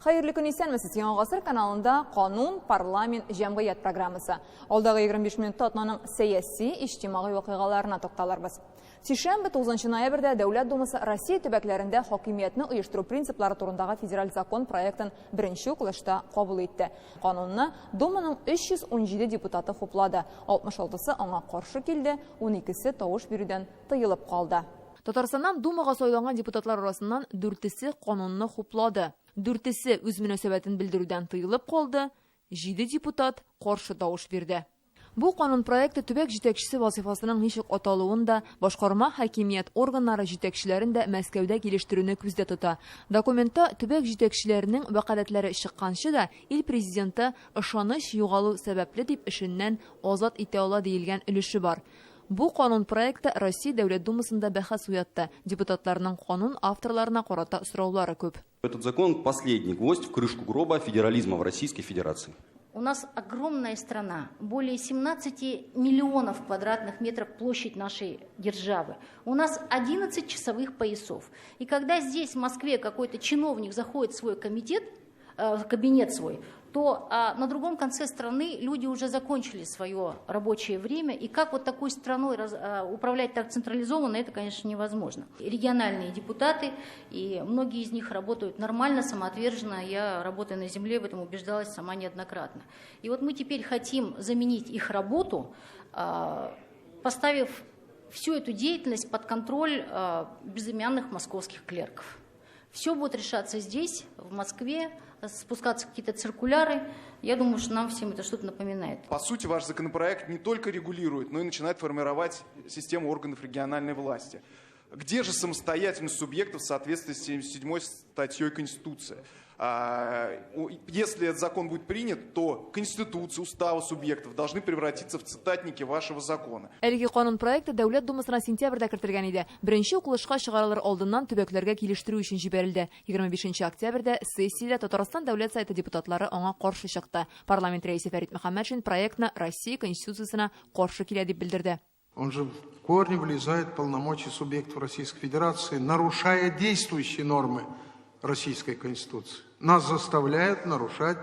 Хәерле көн, исәнмесез! Яңа гасыр каналында Канун, парламент, җәмгыять программасы. Алдагы 25 минутта атнаның сәяси, иҗтимагый вакыйгаларына тукталырбыз. Сишәмбе, 9 ноябрьдә Дәүләт Думасы Россия төбәкләрендә хакимиятне оештыру принциплары турындагы федераль закон проектын беренче укылышта кабул итте. Канунны Думаның 317 депутаты хуплады, 66-сы аңа каршы килде, 12-се тавыш бирүдән тыелып калды. Татарстаннан Думага сайланган депутатлар арасыннан дүртесе канунны хуплады. Дүртесе үз мөнәсәбәтен белдерүдән тыелып калды, җиде депутат каршы тавыш бирде. Бу канун проекты төбәк җитәкчесе вазыйфасының ничек аталуын да, башкарма хакимият органнары җитәкчеләрен дә Мәскәүдә килештерүне күздә тота. Документта төбәк җитәкчеләренең вәкаләтләре чыкканчы да ил Президенты ышаныч югалу сәбәпле дип эшеннән азат итә ала диелгән өлеше бар. Бу канун проекты Россия Дәүләт Думасында бәхәс уятты. Депутатларның канун авторларына карата сораулары күп. Этот закон последний гвоздь в крышку гроба федерализма в Российской Федерации. У нас огромная страна, более 17 миллионов квадратных метров площадь нашей державы. У нас 11 часовых поясов. И когда здесь, в Москве, какой-то чиновник заходит в свой комитет, в кабинет свой, то на другом конце страны люди уже закончили свое рабочее время. И как вот такой страной управлять так централизованно, это, конечно, невозможно. Региональные депутаты, и многие из них работают нормально, самоотверженно. Я, работая на земле, в этом убеждалась сама неоднократно. И вот мы теперь хотим заменить их работу, поставив всю эту деятельность под контроль безымянных московских клерков. Все будет решаться здесь, в Москве, спускаться какие-то циркуляры. Я думаю, что нам всем это что-то напоминает. По сути, ваш законопроект не только регулирует, но и начинает формировать систему органов региональной власти. Где же самостоятельность субъектов в соответствии с 77-й статьей Конституции? Если этот закон будет принят, то Конституция, уставы субъектов должны превратиться в цитатники вашего закона. Әлеге канун проекты Дәүләт Думасына сентябрьдә кертелгән иде. Беренче укылышка чыгарылыр алдыннан төбәкләргә килештерү өчен җибәрелде. 25 октябрьдә сессиядә Татарстан Дәүләт Советы депутатлары аңа каршы чыкты. Парламент рәисе Фәрит Мөхәммәтшин проектны Россия Конституциясенә каршы килә дип белдерде. Он же в корне влезает в полномочия субъектов Российской Федерации, нарушая действующие нормы Российской Конституции. Нас заставляют нарушать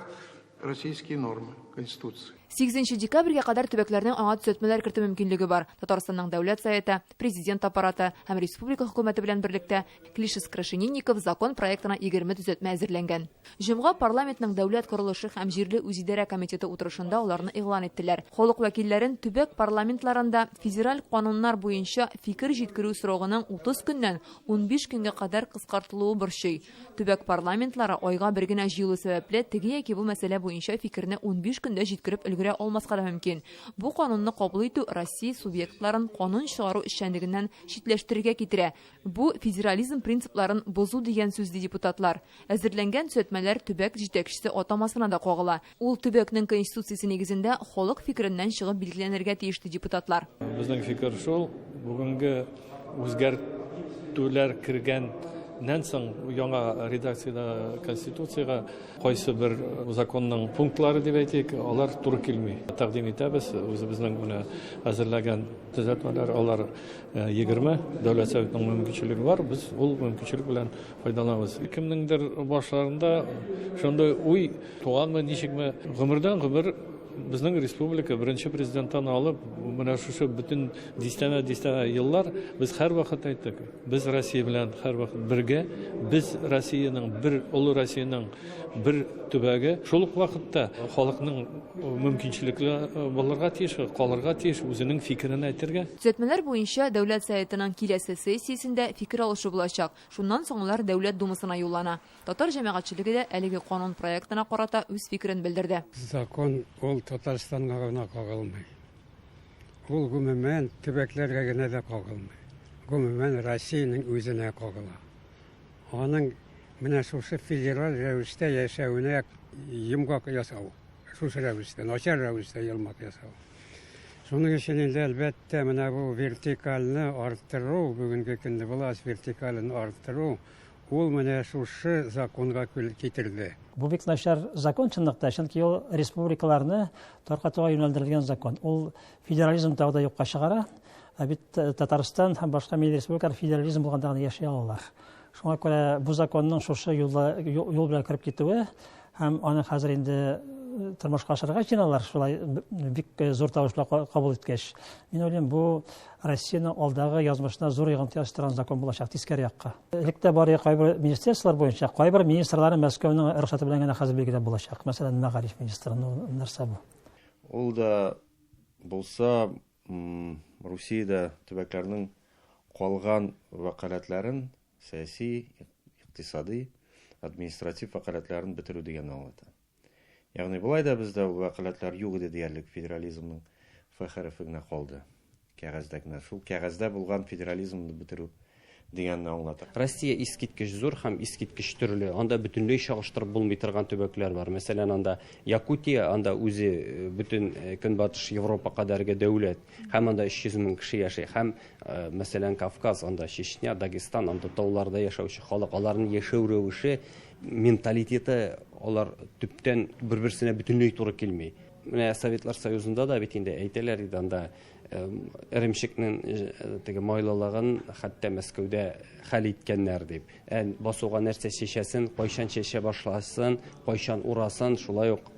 российские нормы Конституции. 8 декабрьгә кадәр төбәкләрнең аңа төзәтмәләр кертү мөмкинлеге бар. Татарстанның Дәүләт Советы, Президент аппараты һәм республика хөкүмәте белән берлектә Клишес Крашенинников закон проектына 20 төзәтмә әзерләнгән. Җомга парламентның Дәүләт корылышы һәм җирле үзидарә комитеты утырышында аларны игълан иттеләр. Халык вәкилләрен төбәк парламентларында федераль кануннар буенча фикер җиткерү срогының 30 көннән 15 көнгә кадәр кыскартылуы борчый. Төбәк парламентлары айга бер генә җыелу сәбәпле, теге яки бу мәсьәлә буенча фикерне 15 көндә җиткереп өлгерә алмаска да мөмкин. Бу канунны кабул итү Россия субъектларын канун чыгару эшчәнлегеннән читләштерергә китерә. Бу федерализм принципларын бозу дигән сүз, ди депутатлар. Әзерләнгән төзәтмәләр төбәк җитәкчесе атамасына да кагыла. Ул төбәкнең конституциясе нигезендә халык фикереннән чыгып билгеләнергә тиеш, ди депутатлар. Безнең фикер шул, бүгенге үзгәртүләр кергәннән соң яңа редакциядә Конституциягә кайсы бер законның пунктлары дип әйтик, алар туры килми. Тәкъдим итәбез, үзебезнең менә әзерләгән төзәтмәләр, алар 20, Дәүләт Советының мөмкинчелеге бар, без ул мөмкинчелек белән файдаланабыз. Кемнеңдер башларында шундый уй туганмы, ничекме, гомердән гомер безнең республика беренче президенттан алып, менә шушы бөтен дистәмә-дистәмә еллар без һәрвакыт әйттек, без Россия белән һәрвакыт бергә, без Россиянең бер, олы Россиянең бер төбәге. Шул ук вакытта халыкның мөмкинчелекле булырга тиеш, калырга тиеш, үзенең фикерен әйтергә. Төзәтмәләр буенча Дәүләт Советының киләсе сессиясендә фикер алышу булачак. Шуннан соң алар Дәүләт Думасына юллана. Татар җәмәгатьчелеге дә әлеге канун проектына карата үз фикерен белдерде. Закон ул Татарстанга гына кагылмый. Ул гомумән төбәкләргә генә дә кагылмый. Гомумән Россиянең үзенә кагыла. Аның менә шушы федераль рәвештә яшәвенә йомгак ясау. Шушы рәвештә, начар рәвештә йомгак ясау. Шуның өчен инде, әлбәттә, менә бу вертикальне арттыру, бүгенге көндә власть вертикален арттыру, ул менә шушы законга китерде. Бу бик начар закон чынлыкта, чөнки ул республикаларны таркатуга юнәлдерелгән закон. Ул федерализм тагы да юкка чыгара. Ә бит Татарстан һәм башка милли республикалар федерализм булганда гына яши алалар. Шуңа күрә бу законның шушы юлда юл белән кереп китүе һәм аны хәзер инде тормышка ашырырга җыеналар, шулай бик зур тавыш белән кабул иткәч. Мин уйлыйм, бу Россиянең алдагы язмышына зур йогынты ясый торган закон булачак, тискәре якка. Элек тә бар кайбер министерстволар буенча, кайбер министрларны Мәскәүнең рөхсәте белән генә хәзер билгеләп булачак. Мәсәлән, мәгариф министры, ну, нәрсә бу? Ул да булса, Русиядә төбәкләрнең калган вәкаләтләрен, сәяси, икътисади, административ вәкаләтләрен бетерү дигәнне аңлата. Ягъни болай да бездә ул вәкаләтләр юк иде диярлек, федерализмның Ф хәрефе генә калды. Кәгазьдә генә. Шул кәгазьдә булган федерализмны бетерү дигәнне аңлата. Россия искиткеч зур һәм искиткеч төрле. Анда бөтенләй чагыштырып булмый торган төбәкләр бар. Мәсәлән, анда Якутия, анда үзе э, бөтен э, Көнбатыш Европа кадәрге дәүләт һәм анда 300 мең кеше яши. Һәм, э, мәсәлән, Кавказ, анда Чечня, Дагестан, анда тауларда яшәүче халык, аларның яшәү рәвеше, менталитеты алар төптән бер-берсенә бөтенләй туры килми. Менә Советлар Союзында да бит инде әйтәләр иде анда эремчекнең теге майлылыгын хәтта Мәскәүдә хәл иткәннәр дип. Ә басуга нәрсә чәчәсен, кайчан чәчә башласын, кайчан урасын, шулай ук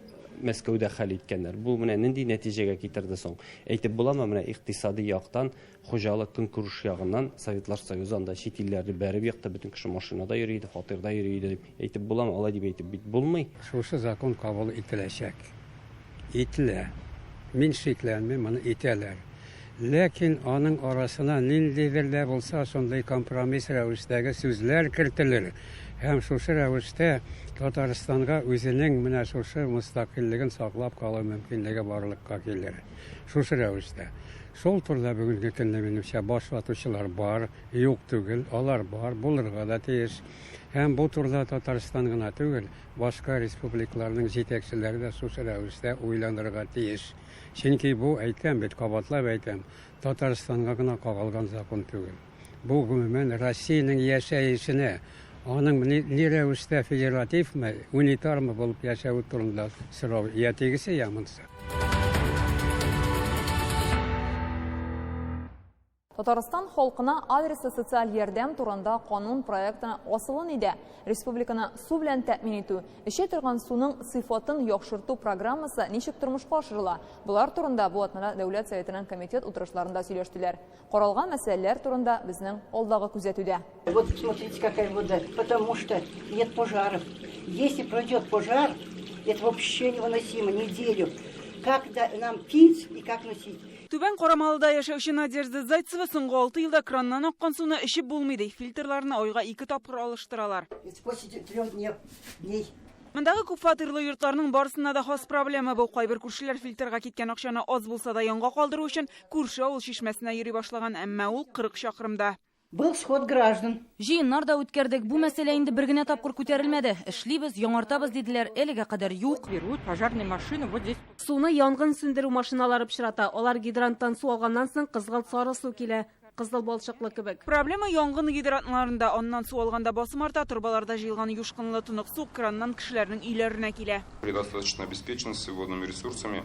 Мәскәүдә хәл иткәннәр. Бу менә нинди нәтиҗәгә китерде соң? Әйтеп буламы, менә икътисади яктан, хуҗалык көнкүреш ягыннан Советлар Союзы анда чит илләрне бәреп екты, бөтен кеше машинада йөри иде, фатирда йөри иде дип әйтеп буламы? Алай дип әйтеп бит булмый. Шушы закон кабул ителәчәк. Ителә. Мин шикләнмим, моны итәләр. Ләкин аның арасына ниндидер дә булса шундый компромисс рәвештәге сүзләр кертелер һәм шушы рәвештә Татарстанга үзенең менә шушы мөстәкыйльлеген саклап калу мөмкинлеге барлыкка килер. Шушы рәвештә. Шул турыда бүгенге көндә, минемчә, баш ватучылар бар, юк түгел, алар бар, булырга да тиеш. Һәм бу турыда Татарстан гына түгел, башка республикаларның җитәкчеләре дә шушы рәвештә уйланырга тиеш. Чөнки бу, әйтәм бит, кабатлап әйтәм, Татарстанга гына кагылган закон түгел. Бу, гомумән, Россиянең яшәешенә, аның ни рәвештә федеративмы, унитармы булып яшәве турында сорау, я тегесе, я монысы. Татарстан халкына адреслы социаль ярдәм турында канун проектына асылы нидә? Республиканы су белән тәэмин итү, эчә торган суның сыйфатын яхшырту программасы ничек тормышка ашырыла? Болар турында бу атнада Дәүләт Советының комитет утырышларында сөйләштеләр. Каралган мәсьәләләр турында безнең алдагы күзәтүдә. Вот смотрите, какая вода, потому что нет пожаров. Если пройдет пожар, это вообще невыносимо, неделю. Как нам пить и как носить? Түбән Карамалыда яшәүче Надежда Зайцева соңгы 6 елда краннан аккан суны эчеп булмый ди. Фильтрларны айга 2 тапкыр алыштыралар. После 3 дней. Мондагы күпфатирлы йортларның барысына да хас проблема бу. Кайбер күршеләр фильтрга киткән акчаны аз булса да янга калдыру өчен күрше авыл чишмәсенә йөри башлаган, әмма ул 40 чакрымда. Был сход граждан. Җыеннар да үткәрдек. Бу мәсьәлә инде бер генә тапкыр күтәрелмәде. Эшлибез, яңартабыз диделәр. Әлегә кадәр юк. Берут пожарные машины вот здесь. Суны янгын сүндерү машиналары пычрата. Алар гидранттан су алганнан соң кызгылт сары су килә. Кызыл балчыклы кебек. Проблема янгын гидрантларында. Аннан су алганда басым арта, торбаларда җыелган юшкынлы тонык су краннан кешеләрнең өйләренә килә. При достаточной обеспеченности водными ресурсами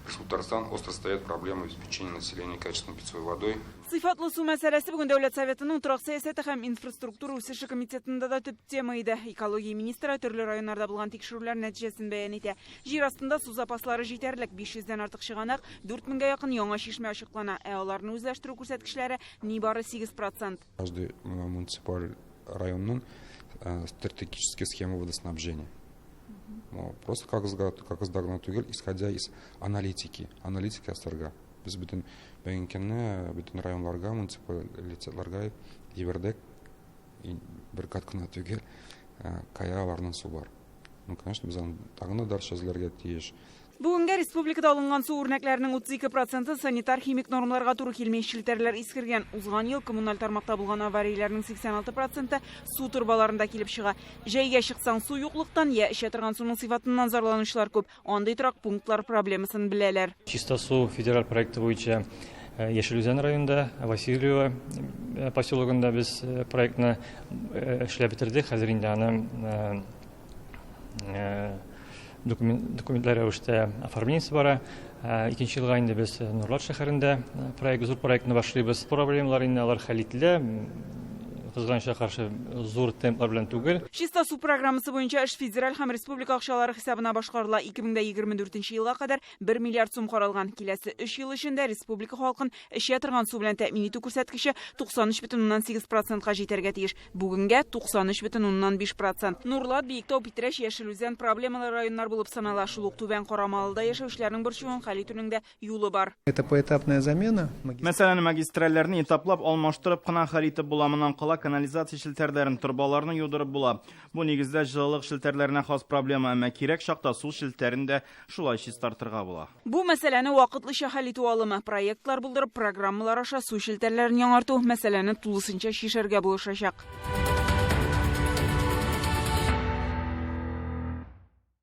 Татарстан остро стоят проблемы обеспечения населения качественной питьевой водой. Сыйфатлы су мәсьәләсе бүген Дәүләт Советының торак сәясәте һәм инфраструктура үсеше комитетында да төп тема иде. Экология министры төрле районнарда булган тикшерүләр нәтиҗәсен бәян итә. Җир астында су запаслары җитәрлек, 500дән артык чыганак, 4000гә якын яңа чишмә ачыклана. Ә аларны үзләштерү күрсәткечләре нибары 8%. Каждый муниципаль районның стратегическая схема водоснабжения. Просто как гына түгел, исходя из аналитики, аналитика ясарга. Без бөтен бүгенге бөтен районнарга, муниципалитетларга җибәрдек. Бер кат кына түгел, кая аларның су бар. Ну, конечно, без аны тагын да дальше эзләргә тиеш. Бүгенгә республикада алынган су үрнәкләренең 32% санитар-химик нормаларга туры килми, челтәрләр искергән. Узган ел коммуналь тармакта булган аварияләрнең 86% су торбаларында килеп чыга. Җәйгә чыксаң су юклыктан я эчә торган суның сыйфатыннан зарланучылар күп. Андый торак пунктлар проблемасын беләләр. Чиста су федераль проекты буенча Яшел Үзән районында, Васильево поселогында без проектны эшләп бетердек. Хәзер инде аны документлар рәвештә оформлениесе бара. Икенче елга инде без Нурлат шәһәрендә проект, зур проектны башлыйбыз. Проблемалар инде алар хәл ителә. Кызганычка каршы, зур темплар белән түгел. Чиста су программасы буенча эш федераль һәм республика акчалары хисабына башкарыла. 2024 елга кадәр 1 миллиард сум каралган. Киләсе 3 ел эчендә республика халкын эчә торган су белән тәэмин итү күрсәткече 93,8 процентка җитәргә тиеш. Бүгенгә 93,5 процент. Нурлат, Биектау, Питрәч, Яшел Үзән проблемалы районнар булып санала. Шул ук Түбән Карамалыда яшәүчеләрнең борчуын хәл итүнең дә юлы бар. Это поэтапная замена. Мәсьәләне магистральләрне этаплап алмаштырып кына хәл итеп була. Моннан кала канализация челтәрләрен, торбаларны юдырып була. Бу нигездә җылылык челтәрләренә хас проблема, әмма кирәк чакта су челтәрен дә шулай чистартырга була. Бу мәсьәләне вакытлыча хәл итү алымы. Проектлар булдырып, программалар аша су челтәрләрен яңарту мәсьәләне тулысынча чишәргә булышачак.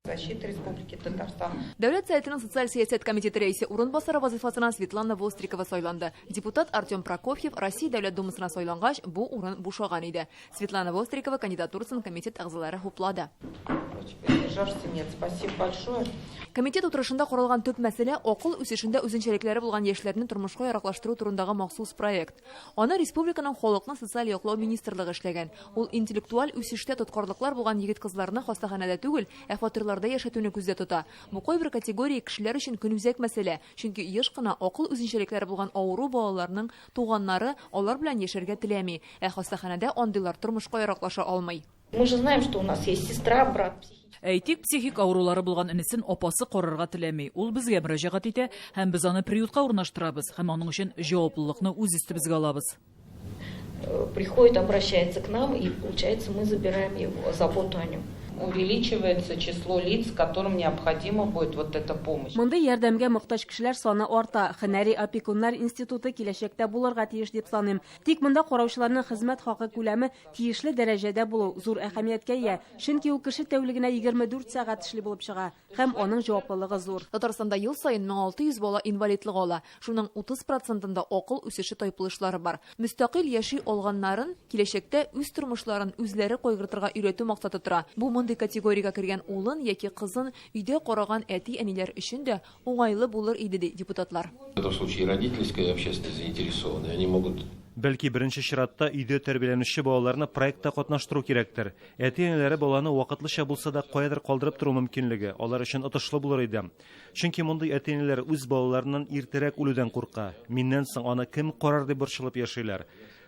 Защиты Республики Татарстан. Дәүләт Советының социаль сәясәт комитеты рәисе урынбасары вазифасына Светлана Вострикова сайланды. Депутат Артем Прокофьев Россия Дәүләт Думасына сайлангач, бу урын бушаган иде. Светлана Вострикова кандидатурасын комитет әгъзалары хуплады. Воздержавшихся нет. Спасибо большое. Комитет утырышында каралган төп мәсьәлә акыл үсешендә үзенчәлекләре булган яшьләрне тормышка яраклаштыру турындагы махсус проект. Аны республиканың халыкны социаль яклау министрлыгы эшләгән. Ул интеллектуаль үсештә тоткарлыклар булган егет-кызларны хастаханәдә түгел, ә фатирларда яшәтүне күздә тота. Бу кайбер категория кешеләр өчен көнүзәк мәсьәлә, чөнки еш кына акыл үзенчәлекләре булган авыру балаларның туганнары алар белән яшәргә теләми, ә хастаханәдә андыйлар тормышка яраклаша алмый. Мы же знаем, что у нас есть сестра, брат. Әйтик, психик авырулары булган энесен апасы карарга теләми. Ул безгә мөрәҗәгать итә һәм без аны приютка урнаштырабыз һәм аның өчен җаваплылыкны үз өстебезгә алабыз. Приходит, обращается к нам, и получается, мы забираем его заботу о нем. Увеличивается число лиц, которым необходима будет вот эта помощь. Мондый ярдәмгә мохтаҗ кешеләр саны арта. Һөнәри опекуннар институты киләчәктә булырга тиеш дип саныйм. Тик монда караучыларның хезмәт хакы күләме тиешле дәрәҗәдә булу зур әһәмияткә ия. Чөнки ул кеше тәүлегенә 24 сәгать эшли булып чыга һәм аның җаваплылыгы зур. Татарстанда ел саен 1600 бала инвалидлык ала. Шуның 30%-ында акыл үсеше тайпылышлары бар. Мөстәкыйль яши алганнарын киләчәктә үз тормышларын үзләре кайгыртырга өйрәтү максаты тора. Бу мондый категориягә кергән улын яки кызын өйдә караган әти-әниләр өчен дә уңайлы булыр иде, ди депутатлар. В этом случае родительская общественность заинтересована, они могут Бәлки беренче чиратта өйдә тәрбияләнүче балаларны проектта катнаштыру кирәктер. Әти-әниләре баланы вакытлыча булса да каядыр калдырып тору мөмкинлеге алар өчен отышлы булыр иде. Чөнки мондый әти-әниләр үз балаларыннан иртәрәк үлүдән курка. Миннән соң аны кем карар дип борчылып яшиләр.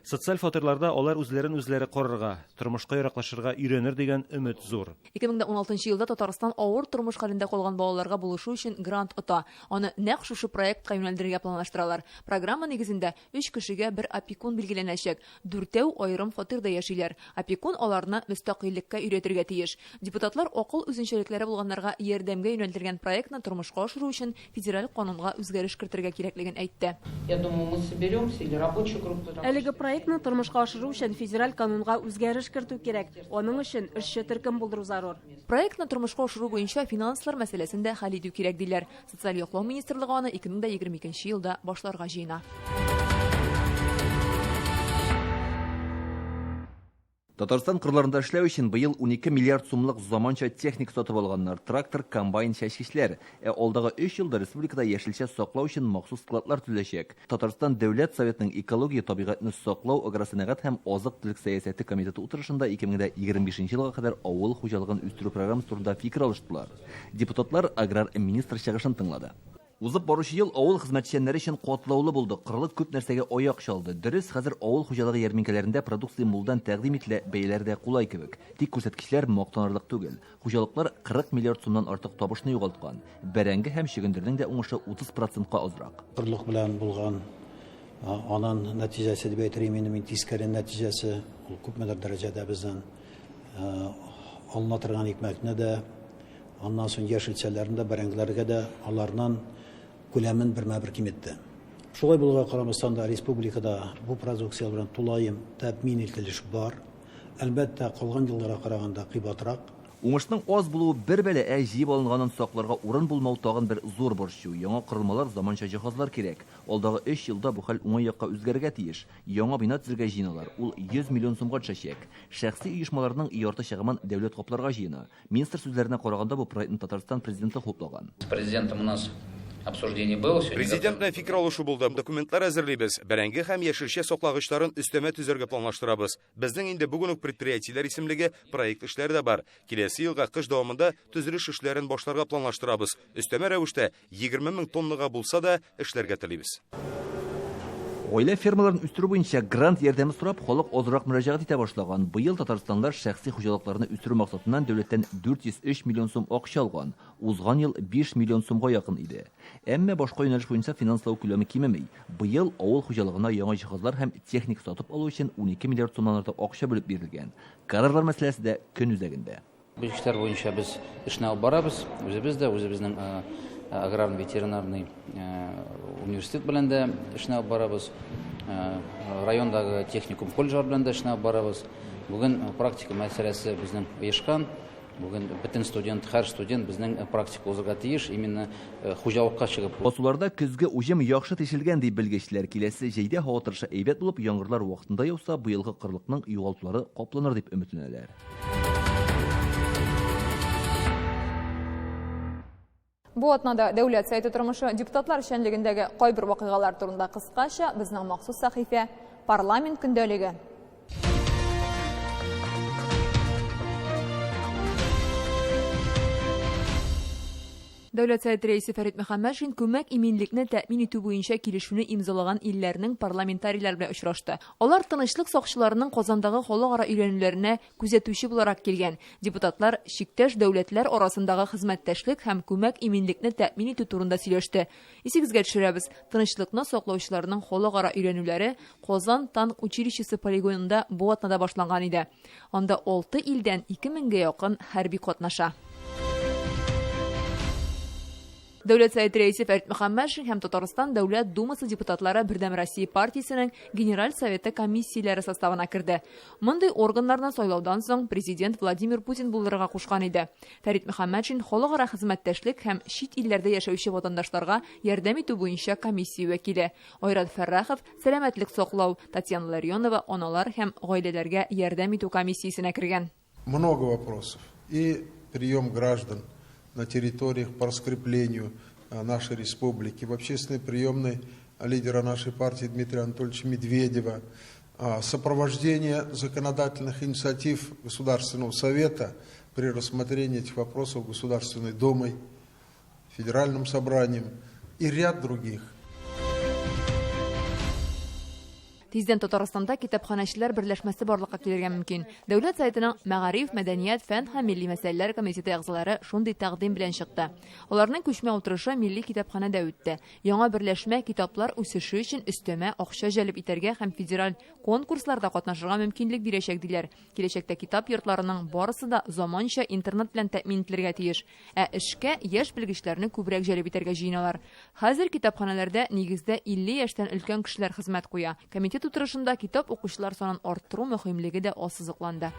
Социаль фатирларда алар үзләрен үзләре карарга, тормышка яраклашырга өйрәнер дигән өмет зур. 2016 елда Татарстан авыр тормыш хәлендә калган балаларга булышу өчен грант ота. Аны нәкъ шушы проектка юнәлдерергә планлаштыралар. Программа нигезендә 3 кешегә бер опекун билгеләнәчәк. Дүртәү аерым фатирда яшиләр. Опекун аларны мөстәкыйльлеккә өйрәтергә тиеш. Депутатлар акыл үзенчәлекләре булганнарга ярдәмгә юнәлдергән проектны тормышка ашыру өчен федераль канунга үзгәреш кертергә кирәклеген әйтте. Я думаю, мы соберемся или рабочую группу. Әлеге проектны тормышка ашыру өчен федераль канунга үзгәреш кертү кирәк. Аның өчен эшче төркем булдыру зарур. Проектны тормышка ашыру буенча финанслар мәсьәләсен дә хәл итү кирәк диләр. Социаль яклау министрлыгы аны 2022 елда башларга җыена. Татарстан кырларында эшләү өчен быел 12 миллиард сумлык заманча техника сатып алганнар, трактор, комбайн, чәчкечләр. Ә алдагы 3 елда республикада яшелчә саклау өчен махсус складлар төзеләчәк. Татарстан Дәүләт Советының экология, табигатьне саклау, агросәнәгать һәм азык-төлек сәясәте комитеты утырышында 2025 елга кадәр авыл хуҗалыгын үстерү программасы турында фикер алыштылар. Депутатлар аграр министр чыгышын тыңлады. Узып баручы ел авыл хезмәтчәннәре өчен катлаулы булды. Кырлык күп нәрсәгә аяк чалды. Дөрес, хәзер авыл хуҗалыгы ярминкәләрендә продукция мулдан тәкъдим ителә, бәяләр дә кулай кебек. Тик күрсәткечләр мактанырлык түгел. Хуҗалыклар 40 миллиард сумнан артык табышны югалткан. Бәрәңге һәм чөгендернең дә уңышы 30%-ка азрак. Кырлык белән булган анын нәтиҗәсе дип әйтер идем, мин тискәре нәтиҗәсе, ул күпмедер дәрәҗәдә бездән алына торган икмәкне дә, аннан соң яшелчәләрне дә, бәрәңгеләргә дә аларның күләмен бермә-бер киметте. Шулай булуга карамастан да республикада бу продукция белән тулаем тәэмин ителеш бар. Әлбәттә, калган елларга караганда кыйбатрак. Уңышның аз булуы бер бәлә, ә җыеп алынганын сакларга урын булмау тагын бер зур борчу. Яңа корылмалар, заманча җиһазлар кирәк. Алдагы 3 елда бу хәл уңай якка үзгәрергә тиеш. Яңа бина төзергә җыеналар. Ул 100 миллион сумга төшәчәк. Шәхси оешмаларның ярты чыгымын дәүләт капларга җыена. Министр сүзләренә караганда бу проектны Татарстан президенты хуплаган. С президентом у нас Обсуждение было. Сегодня Президент белән фикер алышу булды. Документлар әзерлибез. Бәрәңге һәм яшелчә саклагычларын өстәмә төзергә планлаштырабыз. Безнең инде бүген үк предприятиеләр исемлеге, проект эшләре дә бар. Киләсе елга кыш дәвамында төзелеш эшләрен башларга планлаштырабыз. Өстәмә рәвештә 20 мең тоннага булса да эшләргә телибез. Гаилә фермаларын үстерү буенча грант ярдәме сорап, халык азрак мөрәҗәгать итә башлаган. Быел татарстанлылар шәхси хуҗалыкларны үстерү максатыннан дәүләттән 403 миллион сум акча алган. Узган ел 5 миллион сумга якын иде. Әмма башка юнәлеш буенча финанслау күләме кимеми. Быел авыл хуҗалыгына яңа җиһазлар һәм техника сатып алу өчен 12 миллиард сумнан артык акча бүлеп бирелгән. Кадрлар мәсьәләсе дә көн үзәгендә. Белгечләр буенча без эшне алып барабыз. Үзебез дә, үзебезнең аграрно-ветеринарный университет белән дә эшне алып барабыз. Райондагы техникум колледжлар белән дә эшне алып барабыз. Бүген практика мәсьәләсе безнең оешкан. Бүген бөтен студент, һәр студент безнең практика узырга тиеш, именно хуҗалыкка чыгып. Басуларда көзге уҗым яхшы тишелгән, ди белгечләр. Киләсе җәйдә һава торышы әйбәт булып, яңгырлар вакытында яуса, быелгы корылыкның югалтулары капланыр дип өметләнәләр. Бу атнада Дәүләт Советы тормышы, депутатлар эшчәнлегендәге кайбер вакыйгалар турында кыскача безнең махсус сәхифә Парламент көндәлеге. Дәүләт Советы рәисе Фәрит Мөхәммәтшин күмәк иминлекне тәэмин итү буенча килешүне имзалаган илләрнең парламентарийлары белән очрашты. Алар тынычлык сакчыларының Казандагы халыкара өйрәнүләренә күзәтүче буларак килгән. Депутатлар чиктәш дәүләтләр арасындагы хезмәттәшлек һәм күмәк иминлекне тәэмин итү турында сөйләште. Исегезгә төшерәбез, тынычлыкны саклаучыларның халыкара өйрәнүләре Казан танк училищесы полигонында бу атнада башланган иде. Анда 6 илдән 2000гә якын хәрби катнаша. Дәүләт Советы рәисе Фәрит Мөхәммәтшин һәм Татарстан Дәүләт Думасы депутатлары Бердәм Россия партиясенең Генераль Советы комиссияләре составына керде. Мондый органнарны сайлаудан соң президент Владимир Путин булдырырга кушкан иде. Фәрит Мөхәммәтшин халыкара хезмәттәшлек һәм чит илләрдә яшәүче ватандашларга ярдәм итү буенча комиссия вәкиле. Айрат Фәррахов сәламәтлек саклау, Татьяна Ларионова аналар һәм гаиләләргә ярдәм итү комиссиясенә кергән. Много вопросов. И прием граждан на территориях по раскреплению нашей республики, в общественной приемной лидера нашей партии Дмитрия Анатольевича Медведева, сопровождение законодательных инициатив Государственного Совета при рассмотрении этих вопросов Государственной Думой, Федеральным собранием и ряд других. Тиздән Татарстанда китапханәчеләр берләшмәсе барлыкка килергә мөмкин. Дәүләт Советының Мәгариф, мәдәният, фән һәм милли мәсьәләләр комитеты әгъзалары шундый тәкъдим белән чыкты. Аларның күчмә утырышы милли китапханәдә үтте. Яңа берләшмә китаплар үсеше өчен өстәмә акча җәлеп итәргә һәм федераль конкурсларда катнашырга мөмкинлек бирәчәк, диләр. Киләчәктә китап йортларының барысы да заманча интернет белән тәэмин ителергә тиеш. Ә эшкә яшь белгечләрне күбрәк җәлеп итәргә җыеналар. Хәзер китапханәләрдә нигездә 50 яшьтән өлкән кешеләр хезмәт куя. Комитет утырышында китап укучылар санын арттыру мөһимлеге дә ассызыкланды.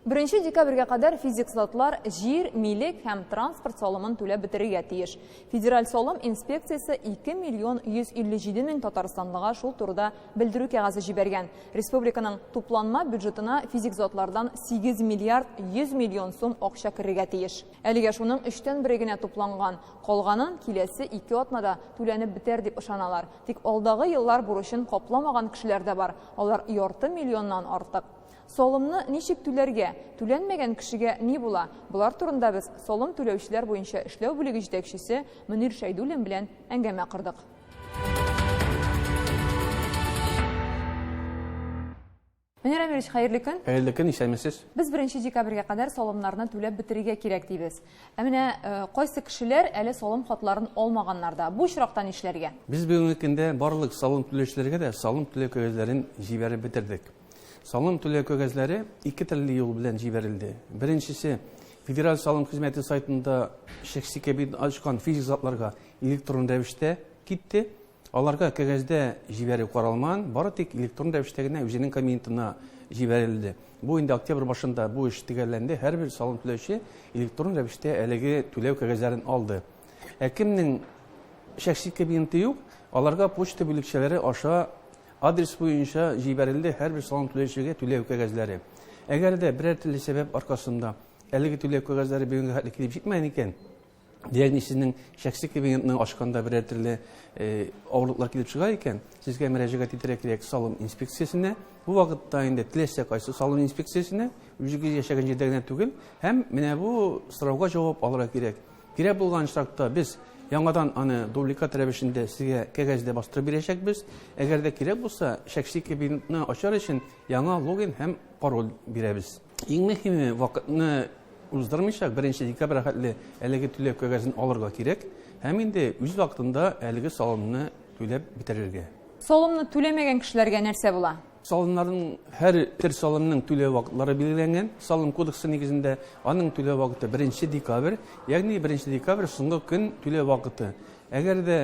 1 декабрьгә кадәр физик затлар җир, милек һәм транспорт салымын түләп бетерергә тиеш. Федераль салым инспекциясе 2 миллион 157 мең татарстанлыга шул турыда белдерү кәгазе җибәргән. Республиканың тупланма бюджетына физик затлардан 8 миллиард 100 миллион сум акча керергә тиеш. Әлегә шуның өчтән бере генә тупланган. Калганын киләсе 2 атнада түләнеп бетәр дип ышаналар. Тик алдагы еллар бурычын капламаган кешеләр дә бар. Алар ярты миллионнан артык. Салымны ничек түләргә? Түләнмәгән кешегә ни була? Болар турында без салым түләүчеләр буенча эшләү бүлеге җитәкчесе Мөнир Шәйдуллин белән әңгәмә кордык. Мөнир Әмирович, хәерле көн. Хәерле көн, исәнмесез. Без 1 декабрьгә кадәр салымнарны түләп бетерергә кирәк дибез. Ә менә кайсы кешеләр әле салым хатларын алмаганнар да, бу очракта нишләргә? Без бүгенге көндә барлык салым түләүчеләргә дә салым түләү кәгазьләрен җибәреп бетердек. Салым түләү кәгазьләре ике төрле юл белән җибәрелде. Беренчесе, Федераль салым хезмәте сайтында шәхси кабинет ачкан физик затларга электрон рәвештә китте. Аларга кәгазьдә җибәрү каралмаган, бары тик электрон рәвештә генә үзенең кабинетына җибәрелде. Бу инде октябрь башында бу эш төгәлләнде. Һәрбер салым түләүче электрон рәвештә әлеге түләү кәгазьләрен алды. Ә кемнең шәхси кабинеты юк, аларга почта бүлекчәләре аша адрес буенча җибәрелде һәрбер салым түләүчегә түләү кәгазьләре. Әгәр дә берәр төрле сәбәп аркасында әлеге түләү кәгазьләре бүгенгә хәтле килеп җитмәгән икән, ягъни сезнең шәхси кабинетны ачканда берәр төрле авырлыклар килеп чыга икән, сезгә мөрәҗәгать итәргә кирәк салым инспекциясенә. Бу вакытта инде теләсә кайсы салым инспекциясенә, үзегез яшәгән җирдә генә түгел, һәм менә бу сорауга җавап алырга кирәк. Кирәк булган очракта без яңадан аны дубликат рәвешендә сезгә кәгазьдә бастырып бирәчәкбез. Әгәр дә кирәк булса, шәхси кабинетны ачар өчен яңа логин һәм пароль бирәбез. Иң мөһиме, вакытны уздырмыйча, 1 декабрьгә хәтле әлеге түләү кәгазен алырга кирәк һәм инде үз вакытында әлеге салымны түләп бетерергә. Салымны түләмәгән кешеләргә нәрсә була? Салымнарның һәр төр салымның түләү вакытлары билгеләнгән. Салым кодексы нигезендә аның түләү вакыты 1 декабрь, ягъни 1 декабрь соңгы көн түләү вакыты. Әгәр дә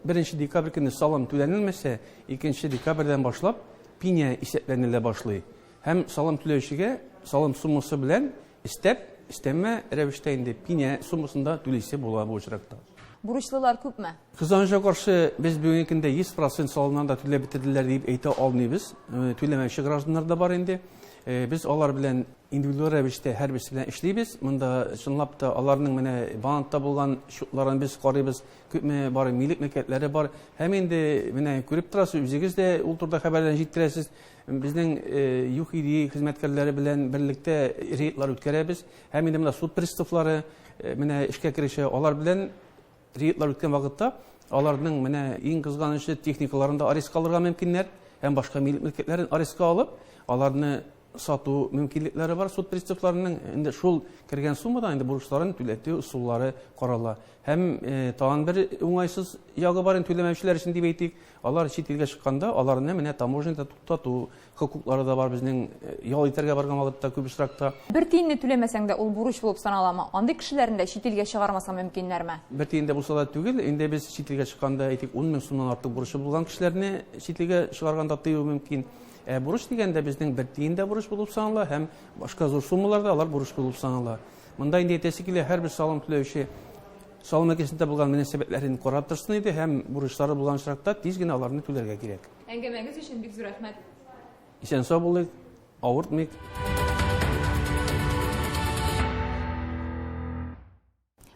1 декабрь көне салым түләнелмәсә, 2 декабрьдән башлап пеня исәпләнелә башлый. Һәм салым түләүчегә салым суммасы белән өстәп, өстәмә рәвештә инде пеня суммасын да түлисе була бу очракта. Бурычлылар күпме? Кызганычка каршы, без бүгенге көндә 100% салымнан да түләп бетерделәр дип әйтә алмыйбыз. Түләмәүче гражданнар да бар инде. Без алар белән индивидуаль рәвештә һәрберсе белән эшлибез. Монда чынлап та аларның менә банкта булган счетларын без карыйбыз, күпме бар милек мөлкәтләре бар. Һәм инде менә күреп торасыз, үзегез дә ул турыда хәбәрләрне җиткерәсез. Безнең ЮХИДИ хезмәткәрләре белән берлектә рейдлар үткәрәбез. Һәм инде менә суд приставлары менә эшкә керешә, алар белән рейдлар үткән вакытта аларның менә иң кызганычы техникаларын да арестка алырга мөмкиннәр һәм башка милек мөлкәтләрен арестка алып, аларны сату мөмкинлекләре бар суд приставларының. Инде шул кергән суммадан инде бурычларын түләтү ысуллары карала. Һәм тагын бер уңайсыз ягы бар инде түләмәүчеләр өчен дип әйтик, алар чит илгә чыкканда аларны менә таможняда туктату хокуклары да бар безнең ял итәргә барган вакытта күп очракта. Бер тиенне түләмәсәң дә ул бурыч булып саналамы? Андый кешеләрне дә чит илгә чыгармаса мөмкиннәрме? Бер тиен дә булса да түгел, инде без чит илгә чыкканда, әйтик, 10 мең сумнан артык бурычы булган кешеләрне чит илгә чыгарганда тыю мөмкин. Ә бурыч дигәндә безнең бер тиен дә бурыч булып санала һәм башка зур суммалар да алар бурыч булып санала. Монда инде әйтәсе килә, һәрбер салым түләүче салым өлкәсендә булган мөнәсәбәтләрен карап торсын иде һәм бурычлары булган очракта тиз генә аларны түләргә кирәк. Әңгәмәгез өчен бик зур рәхмәт. Исән-сау булыйк, авыртмыйк.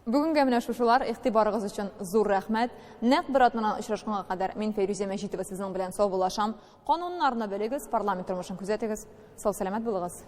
Бүгенгә менә шушылар. Игътибарыгыз өчен зур рәхмәт. Нәкъ бер атнадан очрашканга кадәр мин Фәйрүзә Мәҗитова сезнең белән саубуллашам. Кануннарны белегез, парламент тормышын күзәтегез. Сау-сәламәт булыгыз.